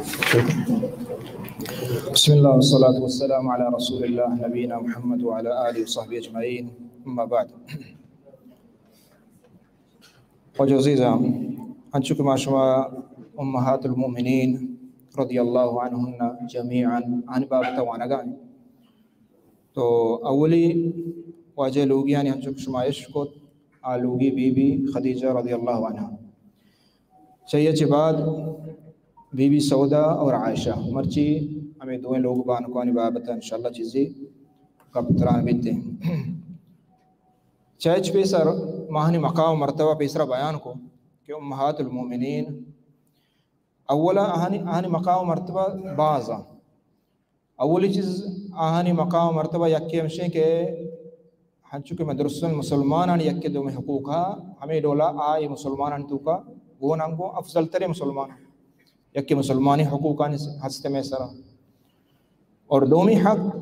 بسم الله والصلاة والسلام على رسول الله نبينا محمد وعلى آله وصحبه أجمعين. أما بعد. واجہ عزیزاں، انچو کہ ما شما امہات المؤمنین رضی اللہ عنہن جمیعاً آنی بابت وانگا ایں، تو اولی واجہ لوگیانی انچو کہ شما اشکت، آ لوگی بی بی خدیجہ رضی اللہ عنہا۔ چہ آئی ءَ چہ بعد بی بی سودا اور عائشہ، مرچی ہمے دوئیں لوگ بانکانی بابت انشاءاللہ چیزے گپ تران بیت۔ چہ ہچ پیسر ما آہانی مقام و مرتبہ پیسرا بیان کو کہ امہات المؤمنین اولا آہانی، آہانی مقام و مرتبہ باز ایں۔ اولی چیز آہانی مقام و مرتبہ یکے ہمشیں کہ ہنچو کہ مئے درستیں مسلمانانی یکے دومی حقوق ہا، ہمے ڈولا آ اے مسلمانانی توکا گون انگو افضل تریں مسلمان، یکے مسلمانی حقوقانی ہست مئے سرا۔ اور دومی حق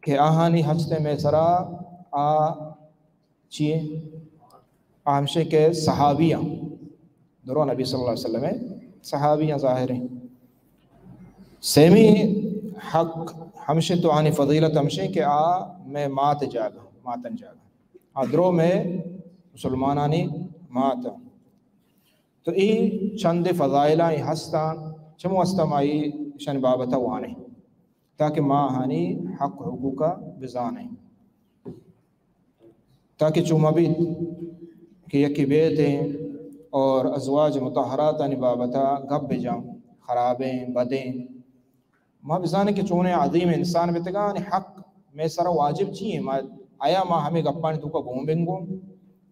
کہ آہانی ہست مئے سرا آ چی ایں؟ آ ہمشیں کہ صحابیاں، درو نبی صلی اللہ علیہ وسلم ءِ صحابیاں ظاہر ایں۔ سیمی حق ہمشیں تو آہانی فضیلت ہمشیں کہ آ مئے مات جاگہ، ماتن جاگہ۔ آ درو مئے مسلمانانی مات۔ تو اے چند فضائلاں اے ہستاں، چمو ہستاں ما اے اشانی بابت وانیں تاکہ ما آہانی حق حقوق بزانیں۔ تاکہ چو مہ بیت کہ یکے بیت ایں اور ازواج مطہراتانی بابتا گپ بجاں، خرابیں، بدیں۔ ما بزانیں کہ چونیں عظیم انسان بیتگاں، آہانی حق مئے سرا واجب چی ایں؟ ما، آیا ما ہمے گپانی توکا گون بنگوں؟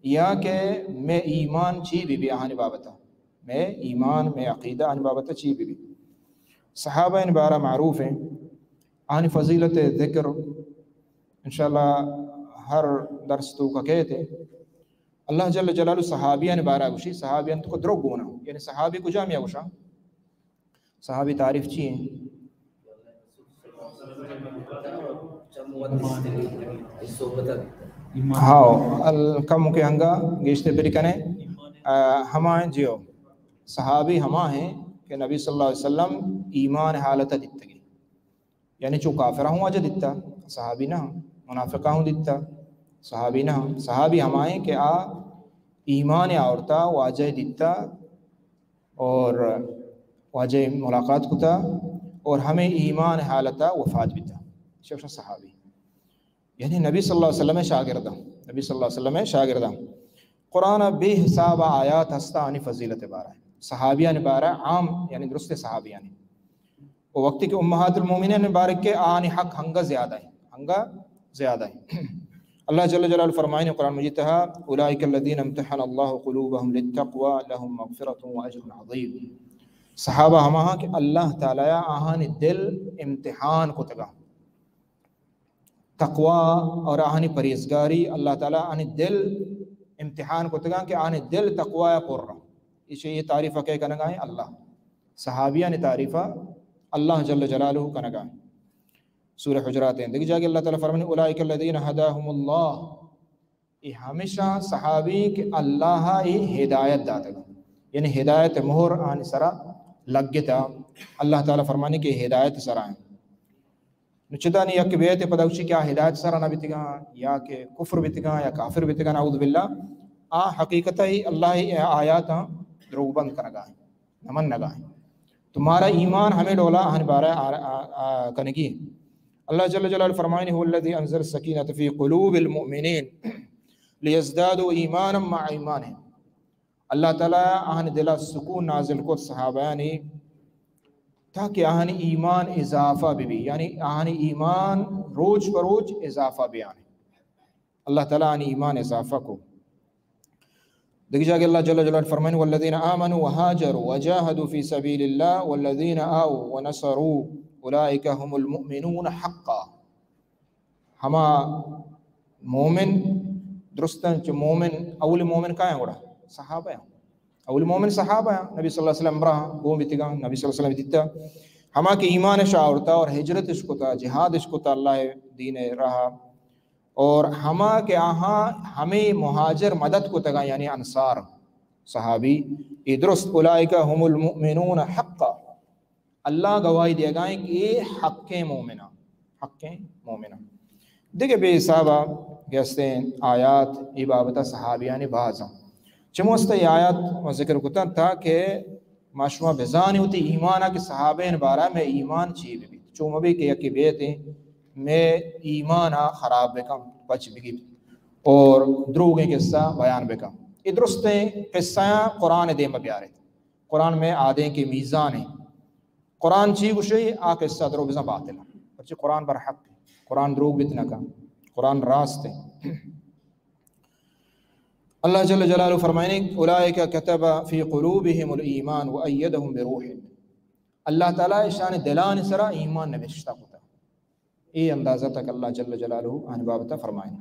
یا کہ مئے ایمان چی بی بی آہانی بابتا؟ مئے ایمان، مئے عقیدہ آہانی بابتا چی بی بی؟ صحابہ آنی بارہ معروف ایں، آہانی فضیلت ذکر انشاءاللہ ہر درس توکا کئیت۔ اللہ جل جلالہ صحابیانی بارہ گوشی، صحابیان توکا درو گونا، یعنی صحابی کجامیا گوشاں؟ صحابی تعریف چی ایں؟ ہاؤ، ال-، کم کہ انگا گیشتر بری کنے، آ، ہما ایں جیو۔ صحابی ہما ایں کہ نبی صلی اللہ علیہ وسلم ایمان حالت دیتگی۔ یعنی چو کافراں ہوں واجہ دیتا، صحابی نہ، منافقاں ہوں دیتا، صحابی نہ۔ صحابی ہما ایں کہ آ ایمان آورتا، واجہ دیتا اور واجہ ملاقات کتا اور ہمے ایمان حالتا وفات بیتا۔ شخص صحابی۔ یعنی نبی صلی اللہ علیہ وسلم شاگرداں، نبی صلی اللہ علیہ وسلم شاگرداں۔ قرآن بے حساب آیات ہستا آنی فضیلت بارہ، صحابیانی بارہ عام، یعنی درست صحابیانی۔ و وقتی کہ امہات المؤمنین بارک کہ آنی حق ہنگا زیادہ ایں، ہنگا زیادہ ایں۔ اللہ جل جلالہ فرمائنی قرآن مجید تہا، اولئک الذین امتحن اللہ قلوبهم للتقوی لهم مغفرۃ و اجر عظیم۔ صحابہ ہما ہاں کہ اللہ تعالی آہانی دل امتحان کتگا۔ تقوی اور آہانی پرہیزگاری، اللہ تعالی آہانی دل امتحان کتگاں کہ آہانی دل تقوی پر رہا۔ ایشی یہ تعریف کئے کنگا ایں؟ اللہ۔ صحابیانی تعریف اللہ جل جلالہ کنگا۔ سورہ حجرات ایں۔ دیکھ جاگے اللہ تعالی فرمانی، اولئک الذین ہداهم اللہ۔ اے ہمیشاں صحابی کہ اللہ اے ہدایت داتگ، یعنی ہدایت مہر آنی سرا لگتا۔ اللہ تعالی فرمانی کہ ہدایت سرا ایں۔ نو چدانی یک بیت پدا گوشی کہ آ ہدایت سرا نہ بیتگاں یا کہ کفر بیتگاں یا کافر بیتگاں، نعوذ باللہ، آ حقیقتا ہی اللہ اے آیاتاں دروگ بند کنگا ایں، نہ منگا ایں۔ تو مارا ایمان ہمے ڈولا آہن بارہ آ، آ، آ، کنگی۔ اللہ جل جلالہ فرمائنی، هو الذی انزل السکینۃ فی قلوب المؤمنین لیزدادوا ایمانا مع ایمانهم۔ اللہ تعالی آہانی دلا سکون نازل کت صحابیانی، تاکہ آہانی ایمان اضافہ بہ بی، یعنی آہانی ایمان روچ پہ روچ اضافہ بیانے۔ اللہ تعالی آہانی ایمان اضافہ کو۔ دیگہ جاگہ اللہ جل جلالہ فرمائنی، والذین آمنوا وهاجروا وجاهدوا في سبيل الله والذين آووا ونصروا أولئك هم المؤمنون حقا۔ ہما مومن، درستاں چہ مومن، اولی مومن کایاں گڑا؟ صحابہ ایں۔ اولی مومن صحابہ ایں، نبی صلی اللہ علیہ وسلم ہمراہ گون بیتگاں، نبی صلی اللہ علیہ وسلم دیتا۔ ہما کہ ایمان اش آورتا اور ہجرت اش کتا، جہاد اش کتا اللہ دین راہ، اور ہما کہ آہاں ہمے مہاجر مدد کتگاں، یعنی انصار صحابی، اے درست، اولئک هم المؤمنون حقا۔ اللہ گواہی دیگائیں کہ اے حقیں مومناں، حقیں مومناں۔ دگہ بے حسابا کہ ہستیں آیات اے بابتا صحابیانی باز ہم۔ چموستا اے آیات ما ذکر کتن تاکہ ما شما بزانیں وتی ایمانا کہ صحابین بارا مئے ایمان چی ببیت۔ چو مبی کہ یکے بیتیں مئے ایمانا خراب بکن، پچ بگیپت اور دروگیں قصہ بیان بکن۔ اے درستیں قصہاں قرآن دیما بیاریت۔ قرآن مئے آدینکیں میزانے۔ قرآن چی گوشی، آ قصہ درو بزاں باطل۔ پرچہ قرآن بر حق، قرآن دروگ بیت نہ کن، قرآن راست ہے۔ اللہ جل جلالہ فرمائنی، اولئک کتب فی قلوبہم الایمان وایدہم بروح۔ اللہ تعالی اشان دلان سرا ایمان نبشتہ کتا۔ اے اندازہ تک اللہ جل جلالہ آنی بابتا فرمائنی۔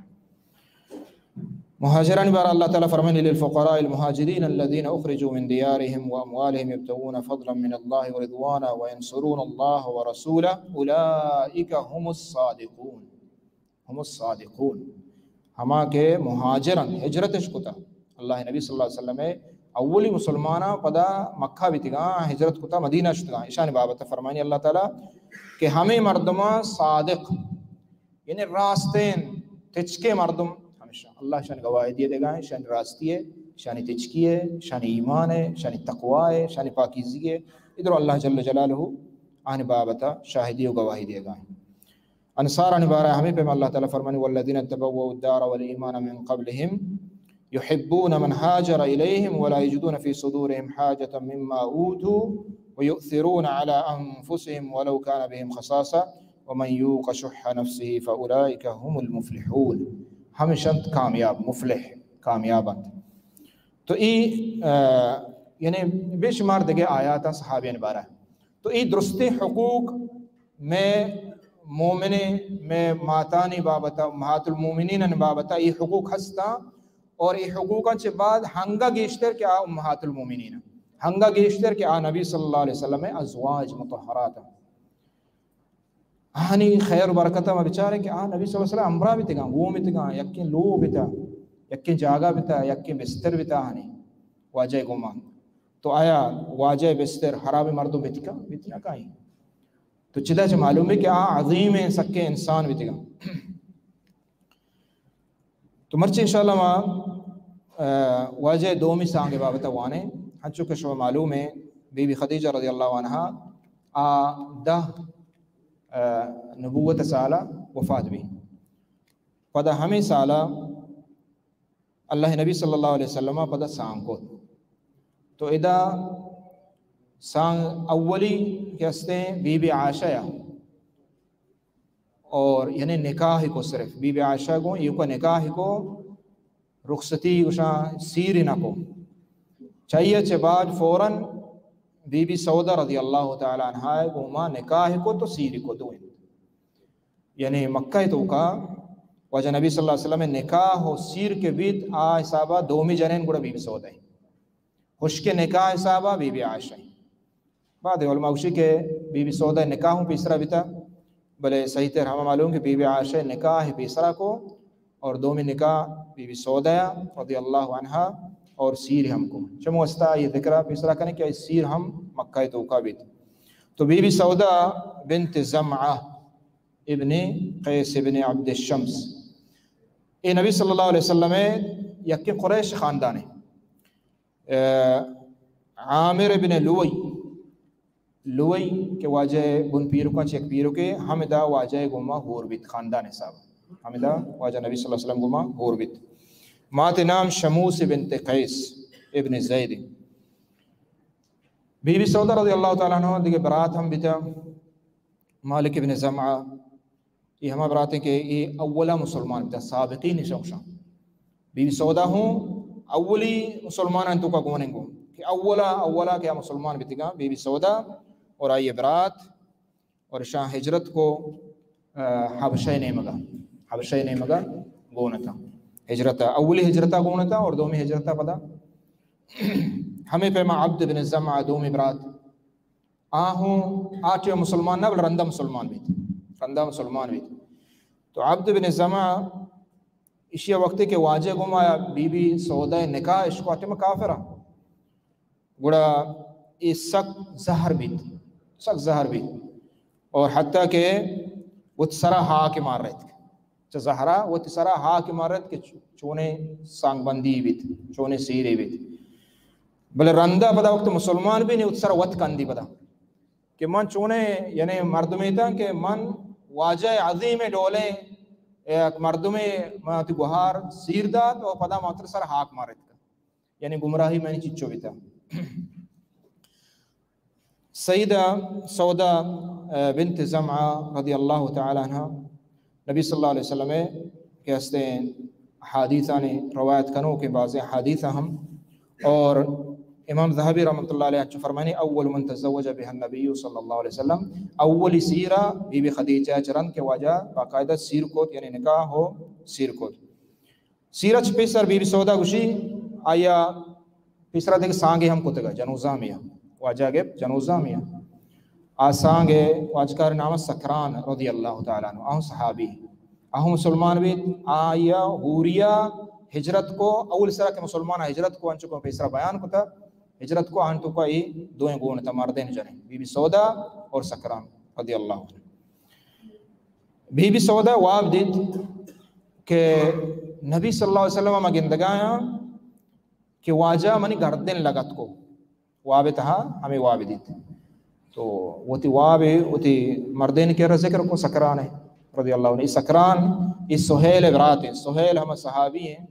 مہاجرانی بارا اللہ تعالی فرمائنی، للفقراء المهاجرين الذين أخرجوا من ديارهم وأموالهم يبتغون فضلا من الله ورضوانا وينصرون الله ورسوله أولئك هم الصادقون۔ هم الصادقون۔ ہما کہ مہاجرن، ہجرتش کتا، اللہ نبی صلی اللہ علیہ وسلم اولی مسلماناں پدا مکہ بیتگاں، ہجرت کتا مدینہ شتگاں، اشانی بابت فرمائنی اللہ تعالی کہ ہمیں مردماں صادق، یعنی راستین تچکے مردم ہمیشہ اللہ شان گواہی دیے دے گا، شان راستی ہے، شان تچکی ہے، شان ایمان ہے، شان تقوی ہے، شان پاکیزگی ہے۔ ادھر اللہ جل جلالہ آن بابتا شاہدی و گواہی دیے گا۔ انصارانی بارہ ہمیں پیم اللہ تعالی فرمانی، والذین تبوؤوا الدار والایمان من قبلهم يحبون من هاجر إليهم ولا يجدون في صدورهم حاجة مما أوتوا ويؤثرون على أنفسهم ولو كان بهم خصاصة ومن يوق شح نفسه فأولئك هم المفلحون۔ ہمش انت کامیاب، مفلح، کامیاب انت۔ تو ای، آ، یعنی بے شمار دگہ آیات صحابیان بارہ۔ تو ای درستیں حقوق مئے مومنیں، مئے ماتانی بابتا، امہات المومنین بابتا ای حقوق ہستاں، اور ای حقوقاں چہ بعد ہنگا گیشتر کہ آ امہات المومنین، ہنگا گیشتر کہ آ نبی صلی اللہ علیہ وسلم ازواج مطہرات۔ آہانی خیر و برکت ما بچاریں کہ آ نبی صلی اللہ علیہ وسلم ہمراہ بیتگاں، گون بیتگاں، یکیں لوہ بیتا، یکیں جاگہ بیتا، یکیں بستر بیتا آہانی واجہ گوما۔ تو آیا واجہ بستر حراب مردم بیتکا؟ بیت نہ کائیں۔ تو چدا چہ معلوم ہے کہ آ عظیم سکیں انسان بیتگاں۔ تو مرچی انشاءاللہ ما، آ، واجہ دومی سانگ بابت وانیں۔ ہنچو کہ شما معلوم ہے، بی بی خدیجہ رضی اللہ عنہا آ دہ، آ، نبوت سالہ وفات بی۔ پدا ہمیں سالہ اللہ نبی صلی اللہ علیہ وسلم پدا سانگ کو۔ تو ادا سانگ اولی کہ ہستیں بی بی عائشہ یا اور یعنی نکاح کو صرف بی بی عائشہ کو، ایوکا نکاح کو، رخصتی گوشاں سیر نہ کو۔ چاہیے چہ بعد فوراً بی بی سودا رضی اللہ تعالی عنہا گوما نکاح کو تو سیر کو دو انت۔ یعنی مکہ توکا واجہ نبی صلی اللہ علیہ وسلم نکاح و سیر کے بیت آ حسابا دومی جنین گڑا بی بی سودا ہے۔ ہشک نکاح حسابا بی بی عائشہ۔ بعد علماء گوشی کہ بی بی سودا نکاح ہوں پیسرا بیتا، بلے صحیح تر ہما معلوم کہ بی بی عائشہ نکاح پیسرا کو اور دومی نکاح بی بی سودا رضی اللہ عنہا اور سیر ہم کو۔ چمو استا یہ ذکرہ پیسرا کنے کہ سیر ہم مکہ توکا بیت۔ تو بی بی سودا بنت زمعہ ابن قیس ابن عبد الشمس، اے نبی صلی اللہ علیہ وسلم یکی قریش خاندانے۔ آ، عامر ابن لوئی، لوئی کہ واجہ بن پیرکاں چہ یک پیرکے، ہمدا واجہ گوما ہور بیت، خاندان حساب۔ ہمدا واجہ نبی صلی اللہ علیہ وسلم گوما ہور بیت۔ مات نام شموس بنت قیس ابن زید۔ بی بی سودا رضی اللہ تعالی عنہ دگہ برات ہم بیتا، مالک ابن زمعہ، اے ہما براتیں کہ اے اولا مسلمان بیتاں، سابقین اشاں گوشاں۔ بی بی سودا ہوں اولی مسلمانان توکا گونیں گوں کہ اولا، اولا کہ آ مسلمان بیتگاں، بی بی سودا اور آئی برات، اور اشاں ہجرت کو، آ، حبشہ نیمگا، حبشہ نیمگا گونتاں۔ ہجرت، اولی ہجرتا گونتاں اور دومی ہجرتا پدا ہمیں پیما عبد بن زمعہ دومی برات، آ ہوں آ ٹیم مسلمان نہ، بل رندا مسلمان بیت، رندا مسلمان بیت۔ تو عبد بن زمعہ اشیا وقتے کہ واجہ گوما بی بی سودا نکاح اشکو، آ ٹیم کافرا، گڑا اے سک زہر بیت، سک زہر بیت، اور حتیٰ کہ وت سرا ہاک مار رہت، چہ زہرا وت سرا ہاک مار رہت کہ چ-، چونیں سانگ بندی بیت، چونیں سیرے بیت۔ بلے رندا پدا وقت مسلمان بی نی وت سرا وت کندی پدا کہ من چونیں، یعنی مردمے تاں کہ من واجہ عظیم ڈولیں یک مردمے، من وتی گوہار سیر دات اور پدا من وتی سرا ہاک مار رہت۔ یعنی گمراہی منی چچو بیتا۔ سیدہ سودا، آ، بنت زمعہ رضی اللہ تعالی عنہ نبی صلی اللہ علیہ وسلم کہ ہستیں حدیثانی روایت کنو کہ بعض حدیث ہم، اور امام ذہبی رحمۃ اللہ علیہ چو فرمانی، اول من تزوج بها النبی صلی اللہ علیہ وسلم، اولی سیرہ بی بی خدیجہ چرند کہ واجہ باقاعدہ سیر کوت، یعنی نکاح ہو سیر کوت۔ سیرت چہ پیسر بی بی سودا گوشی، آیا پیسرا دگہ سانگے ہم کتگا، جنوزامیا۔ واجہ گپت جنوزامیا۔ آ سانگے واجکار نام سکران رضی اللہ تعالی عنہ، آہوں صحابی، آہوں مسلمان بیت۔ آیا حوریا ہجرت کو، اول سرا کہ مسلمان ہجرت کو، انچو کہ پیسرا بیان کتا، ہجرت کو آن تو کو ای دوئیں گون تا، مردین جنیں، بی بی سودا اور سکران رضی اللہ عنہ۔ بی بی سودا واب دیت کہ نبی صلی اللہ علیہ وسلم ما گندگایاں کہ واجہ منی گردن لگت کو، واب تہا ہمیں واب دیت۔ تو وتی واب، وتی مردین کے ذکر کو، سکران ہے رضی اللہ عنہ۔ ای سکران، ای سہیل برات ہیں، سہیل ہم صحابی ہیں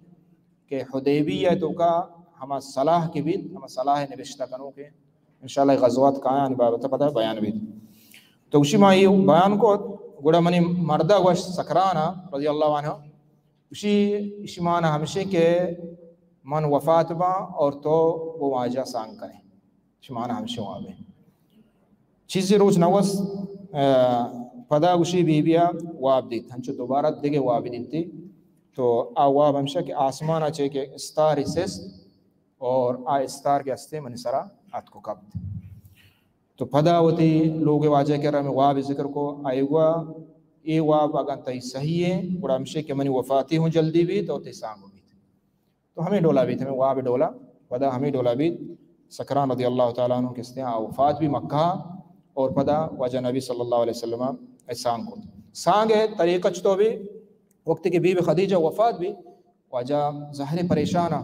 کہ حدیبیہ توکا ہما صلاح کے بیت، ہما صلاح نبشتہ کنو کے انشاءاللہ غزوات کایاں بابت پدا بیان بیت۔ تو گوشی ما یہ بیان کو، گڑا منی مردا گوشت سکرانا رضی اللہ عنہ، گوشی، اشی مانا ہمشی کہ من وفات باں اور تو وہ واجہ سانگ کنے۔ اشی مانا ہمشی وابے۔ چیزی روچ نوس، آ، پدا گوشی بی بیا واب دیت۔ ہنچو دوبارہ دگہ واب دیتی۔ تو آ واب ہمشہ کہ آسمان چے کہ استاری سست اور آ استار کے ہستے منی سرا اتکو کپت۔ تو پدا وتی لوگ واجہ کرا ہمیں واب ذکر کو، آئیگوا اے واب اگاں تئی صحیح ہے، گڑا ہمشے کہ منی وفاتی ہوں جلدی بیت اور تئی سانگ بیت۔ تو ہمیں ڈولا بیت، ہمیں واب ڈولا، پدا ہمیں ڈولا بیت۔ سکران رضی اللہ تعالی عنہ کستے آ وفات بی مکہ اور پدا واجہ نبی صلی اللہ علیہ وسلم اے سانگ کو۔ سانگ ہے طریقہ چطور بی، وقت کہ بی بی خدیجہ وفات بی، واجہ ظاہر پریشان آ۔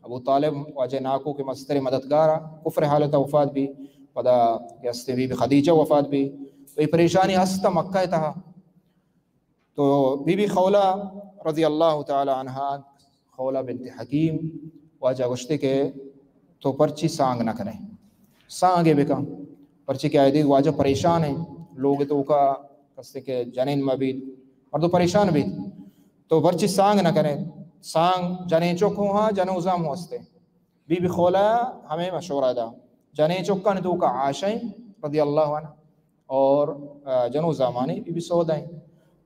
ابو طالب واجہ ناکو کے مستر مددگار آ، کفر حالت وفات بی، پدا کہ ہستے بی بی خدیجہ وفات بی، تو یہ پریشانی ہست مکہ تہا۔ تو بی بی خولہ رضی اللہ تعالی عنہا، خولہ بنت حکیم، واجہ گوشتے کہ تو پرچی سانگ نہ کنے، سانگے بکن، پرچی کہ آئی دید واجہ پریشان ہیں، لوگ توکا کستے کہ جنین مبید، مردو پریشان بید۔ تو پرچی سانگ نہ کنے؟ سانگ جنیں چک ہوں ہاں، جنوزام ہوں ہستے۔ بی بی خولہ ہمیں مشورہ دا۔ جنیں چکانی توکا عائشہ ہیں رضی اللہ عنہ اور، آ، جنوزامانی بی بی سودا ہیں۔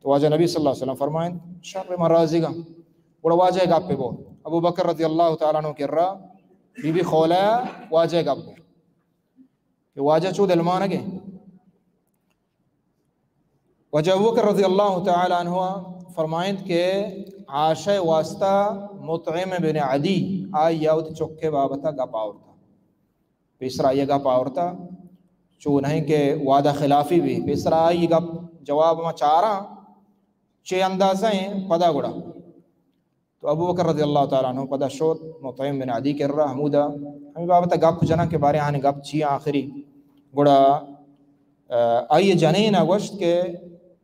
تو واجہ نبی صلی اللہ علیہ وسلم فرمائیں، شر، من راضی گا۔ گڑا واجہ گپ بو۔ ابو بکر رضی اللہ تعالی عنہ کرا بی بی خولہ واجہ گپ بو کہ واجہ چو دلمانگے۔ واجہ ابوبکر رضی اللہ تعالی عنہ فرمائنت کہ عائشہ واسطہ مطعم بن عدی، آئی یاوت چکے بابتا گپ آورتا۔ پیسرا آئی گپ آورتا، چو نہیں کہ وعدہ خلافی بی، پیسرا آئی گپ جواب ما چاراں، چے اندازہ ہیں پدا گڑا۔ تو ابوبکر رضی اللہ تعالی عنہ پدا شوت مطعم بن عدی کرا، ہمودا ہمیں بابت گپ جناں کہ بارے آنے گپ چی آخری۔ گڑا، آ، آئی جنین گوشت کہ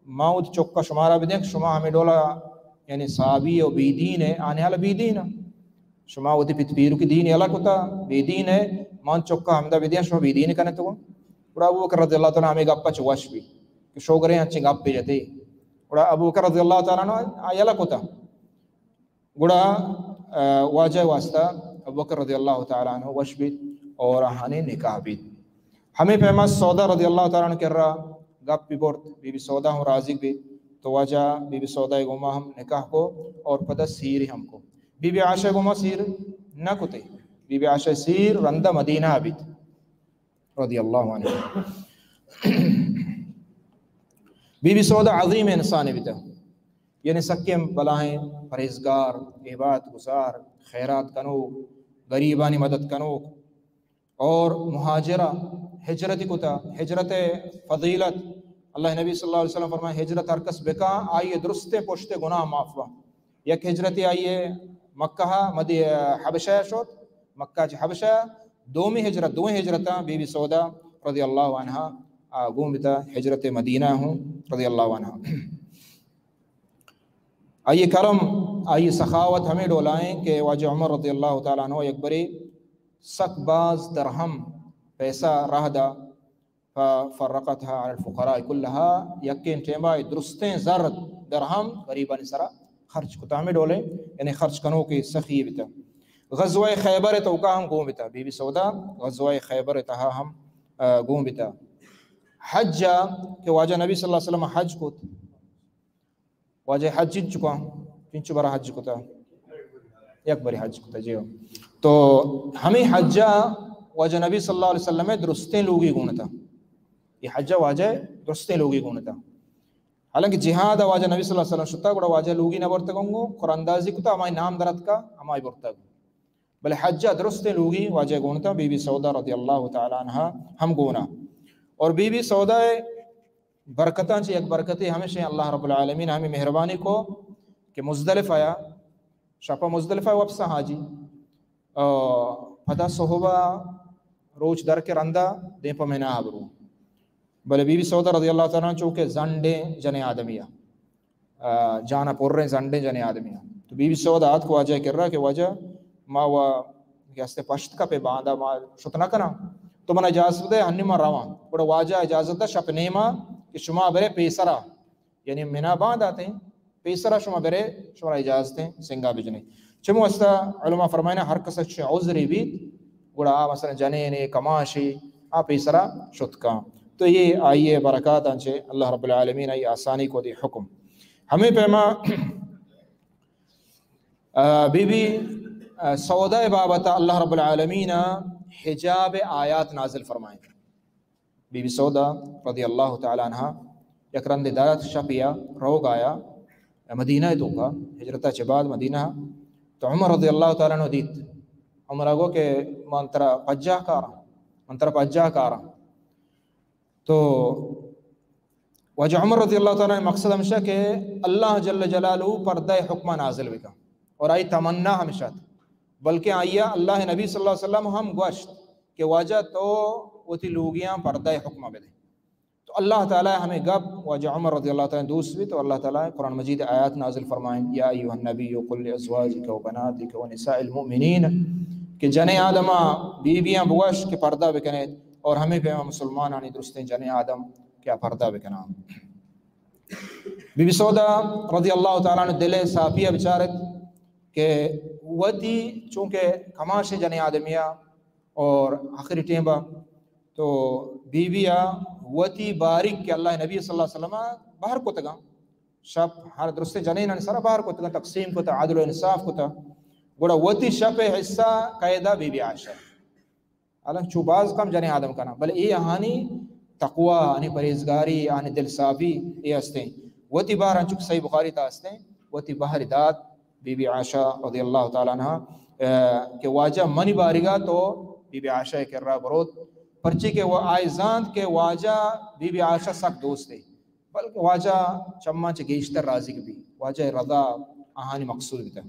ما وت چکا شمارا بدیں کہ شما ہمیں ڈولا، یعنی صحابی و بی دین ہے، آنے حال بی دین ہے۔ شما وتی پت پیرو کی دین یلا کتا، بی دین ہے، من چکا ہمدا بدیں، شما بی دین کنے تو۔ گڑا ابوبکر رضی اللہ تعالی عنہ ہمیں گپا چ وش بی کہ شوگریں انچیں گپ جتے۔ گڑا ابوبکر رضی اللہ تعالی عنہ آ یلا کتا۔ گڑا، آ، واجہ واسطہ ابوبکر رضی اللہ تعالی عنہ وش بیت اور آہانی نکاح بیت۔ ہمیں پیما سودا رضی اللہ تعالی عنہ کرا گپ بی برت، بی بی سودا ہم راضی بیت، تو واجہ بی بی سودا گوما ہم نکاح کو اور پدا سیر ہم کو۔ بی بی عائشہ گوما سیر نہ کتے، بی بی عائشہ سیر رندہ مدینہ بیت۔ رضی اللہ عنہ۔ بی بی سودا عظیم انسان بیتا، یعنی سکیں بلاہیں پرہیزگار، عبادت گزار، خیرات کنوک، غریبانی مدد کنوک اور مہاجرہ، ہجرتی کتا، ہجرت فضیلت، اللہ نبی صلی اللہ علیہ وسلم فرمائے، ہجرت ہر کس بکا، آئی درستیں پشت گناہ معاف با۔ یک ہجرتی آئی مکہ مدی-، حبشہ شد، مکہ چہ حبشہ۔ دومی ہجرت، دوئیں ہجرتاں بی بی سودا رضی اللہ عنہا، آ، گون بتا، ہجرت مدینہ ہوں رضی اللہ عنہا۔ آئی کرم، آئی سخاوت ہمیں ڈولائیں کہ واجہ عمر رضی اللہ تعالیٰ عنہ یک برے سک باز درہم پیسہ راہ دا، ففرقتها على الفقراء كلها، یکیں ٹیما درستیں زر درہم غریبانی سرا خرچ کتا، ہمیں ڈولیں، یعنی خرچ کنوکے سخی بتا۔ غزوہ خیبر توکا ہم گون بتا، بی بی سودا غزوہ خیبر تہا ہم، آ، گون بتا۔ حج کہ واجہ نبی صلی اللہ علیہ وسلم حج کت، واجہ حج چنچکا، چنچو برا حج کتا؟ یک بری حج کتا، جی ہو۔ تو ہمیں حجا واجہ نبی صلی اللہ علیہ وسلم درستیں لوگی گونتا۔ یہ حجا واجہ درستیں لوگی گونتا۔ حالانکہ جہاد واجہ نبی صلی اللہ علیہ وسلم شتا، گڑا واجہ لوگی نہ برتگ انگو، قرآن اندازی کتا، ہمائی نام درت کا، ہمائی برتگ۔ بلے حج ء درستیں لوگی واجہ گونتاں، بی بی سودا رضی اللہ تعالی عنہا ہم گونا۔ اور بی بی سودا ء برکتاں چہ یک برکتے ہمیش ہیں، اللہ رب العالمین ہمیں مہربانی کو کہ مزدلفہ یا شپا مزدلفہ وپسا حاجی، آ، پدا صحبا روچ در کے رندا دیم پہ منا برو۔ بلے بی بی سودا رضی اللہ تعالی عنہ چونکہ زنڈیں جنیں آدمی ء، آ، جان ء پریں زنڈیں جنیں آدمی ء۔ تو بی بی سودا آتک واجہ ء کرا کہ واجہ، ما و کہ ہستے پشت کپے، باندا ما شت نہ کناں، تو منا اجازت بدے، ہنی ما رواں۔ گڑا واجہ اجازت دا شپ نیما کہ شما برے پیسرا، یعنی منا بانداتیں، پیسرا شما برے، شما را اجازت ہیں سنگا بجنے۔ چمو واسطہ علماء فرمائنا ہر کس چہ عذرے بیت، گڑا آ مثلاً جنینے، کماشے، آ پیسرا شت کاں۔ تو یہ آئیے برکات آنچے اللہ رب العالمین آئی آسانی کو دی حکم۔ ہمیں پیما، آ، بی بی، آ، سودا بابت اللہ رب العالمین حجاب آیات نازل فرمائیں۔ بی بی سودا رضی اللہ تعالی عنہا یک رندے دارت شپیا روگ آیا مدینہ توکا، ہجرتا چہ بعد مدینہ۔ تو عمر رضی اللہ تعالی عنہ دیت، عمر گو کہ من ترا پجاہ کاراں، من ترا پجاہ کاراں۔ تو واجہ عمر رضی اللہ تعالی عنہ مقصد ہمیشہ کہ اللہ جل جلالہ پردہ حکمہ نازل بکا اور آئی تمنا ہمیشہ تھا، بلکہ آئیا اللہ نبی صلی اللہ علیہ وسلم ہم گوشت کہ واجہ تو وتی لوگیاں پردہ حکمہ بدے۔ تو اللہ تعالی ہمیں گپ واجہ عمر رضی اللہ تعالی عنہ دوست بھی، تو اللہ تعالی قرآن مجید آیات نازل فرمائیں، یا ایھا النبی قل لازواجک و بناتک و نساء المؤمنین، کہ جنیں آدما بیبیاں بگوش کہ پردہ بکنے، اور ہمیں پیما مسلمانانی درستیں جنیں آدم کہ آ پردہ بکناں۔ بی بی سودا رضی اللہ تعالی عنہ دل صافی بچارت کہ وتی چونکہ کماش جنیں آدمیا اور آخری ٹیم با تو بی بی آ وتی باریک کہ اللہ نبی صلی اللہ علیہ وسلم بہر کتگاں، شپ ہر درستیں جنینانی سرا بہر کتگاں، تقسیم کتا، عدل و انصاف کتا، گڑا وتی شپ حصہ قیدا بی بی عائشہ۔ حالانکہ چو باز کم جنیں آدم کناں، بلے اے آہانی تقوی، آنی پرہیزگاری، آنی دل صافی اے ہستیں۔ وتی بہر انچو کہ صحیح بخاری تا ہستیں، وتی بہر دات بی بی عائشہ رضی اللہ تعالی عنہا، آ، کہ واجہ منی باریگا تو بی بی عائشہ کرا بروت، پرچی کہ وہ آئی زانت کہ واجہ بی بی عائشہ سک دوست ہے، بلکہ واجہ چماں چہ گیشتر راضی بی، واجہ رضا آہانی مقصود بیتا۔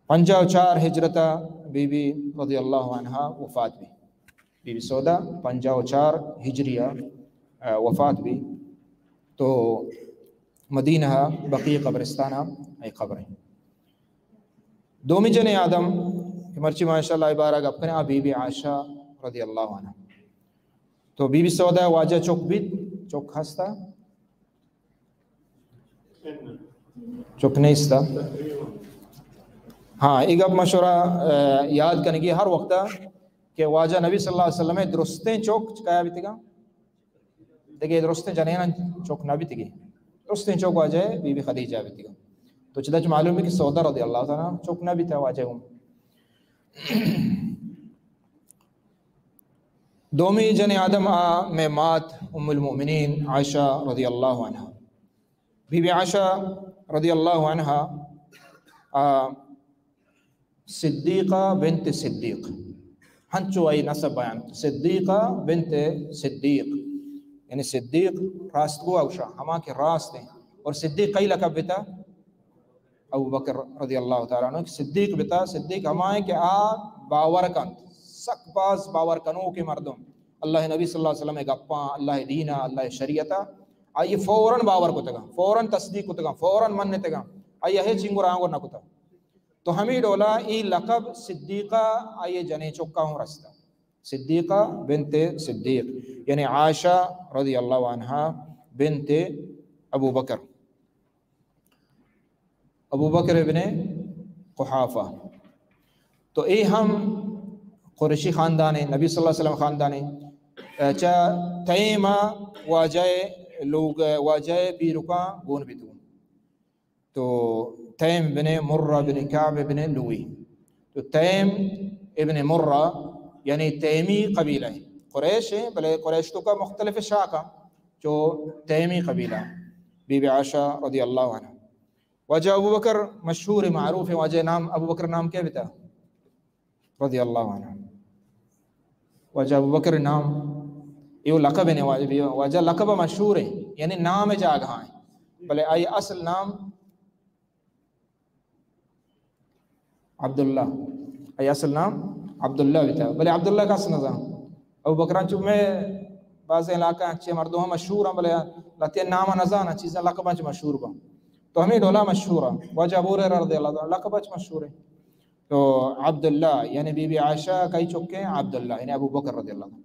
پنجاہ و چار ہجرتا بی بی رضی اللہ عنہا وفات بی۔ بی بی سودا پنجاہ و چار ہجریا، آ، وفات بی۔ تو مدینہ بقیع قبرستانا اے قبر ہیں۔ دومی جنیں آدم کہ مرچی ما انشاءاللہ اے بارا گپ کنیں، آ بی بی عائشہ رضی اللہ عنہا۔ تو بی بی سودا واجہ چک بیت، چک ہستا؟ چک نیستا۔ ہاں، اے گپ مشورہ، آ، یاد کنگی ہر وقتا کہ واجہ نبی صلی اللہ علیہ وسلم درستیں چک کیا بیتگا؟ دگہ درستیں جنیناں چک نہ بیتگی۔ درستیں چک واجہ بی بی خدیجہ بیتگا۔ تو چدا چ معلوم ہے کہ سودا رضی اللہ تعالی عنہا چک نہ بیتا واجہ گوں۔ دومی جنیں آدم آ مئے مات ام المؤمنین عائشہ رضی اللہ عنہا۔ بی بی عائشہ رضی اللہ عنہا، آ، صدیقہ بنت صدیق، ہنچو آئی نسب بیان، صدیقہ بنت صدیق، یعنی صدیق راستگو اوشا، ہما کہ راست ہیں۔ اور صدیق کئی لقب بتا؟ ابو بکر رضی اللہ تعالیٰ عنہ صدیق بتا۔ صدیق ہما ہیں کہ آ باور کنت، سک باز باور کنوکیں مردم، اللہ نبی صلی اللہ علیہ وسلم گپاں، اللہ دینا، اللہ شریعتا، آئی فوراً باور کتگا، فوراً تصدیق کتگا، فوراً منتگا، آئی ہچ انگر آنگر نہ کتا۔ تو ہمیں ڈولا ای لقب صدیقہ آئی جنیں چکا ہوں رستا۔ صدیقہ بنت صدیق، یعنی عائشہ رضی اللہ عنہا بنت ابو بکر، ابو بکر ابن قحافہ۔ تو اے ہم قریشی خاندان ہے، نبی صلی اللہ علیہ وسلم خاندان ہے۔ چا تیما واجہ لوگ، واجہ پیرکاں گون بیتون۔ تو تیم بن مرہ بن کعب بن لوی۔ تو تیم ابن مرہ یعنی تیمی قبیلہ ہے، قریش ہے، بلے قریش توکا مختلف شاخہ، جو تیمی قبیلہ، بی بی عائشہ رضی اللہ عنہ۔ واجہ ابو بکر مشہور معروف ہے، واجہ نام ابو بکر نام کیا بتا؟ رضی اللہ عنہ۔ واجہ ابو بکر نام، یہ لقب ہے، واجہ، واجہ لقب مشہور ہے، یعنی نام جاگہ ہیں، بلے آئی اصل نام عبداللہ، آئی اصل نام عبداللہ بیتا، بلے عبداللہ کس نزان۔ ابو بکران چو میں بعض علاقہ اچھے مردم مشہور ہیں، بلے لہتے نام نزان، چیزیں لقب چ مشہور با۔ تو ہمیں ڈولا مشہور ہیں۔ واجہ ابو ہریرہ رضی اللہ عنہ لقب چ مشہور ہے۔ تو عبداللہ یعنی بی بی عائشہ کئی چکے ہیں؟ عبداللہ یعنی ابو بکر رضی اللہ عنہ۔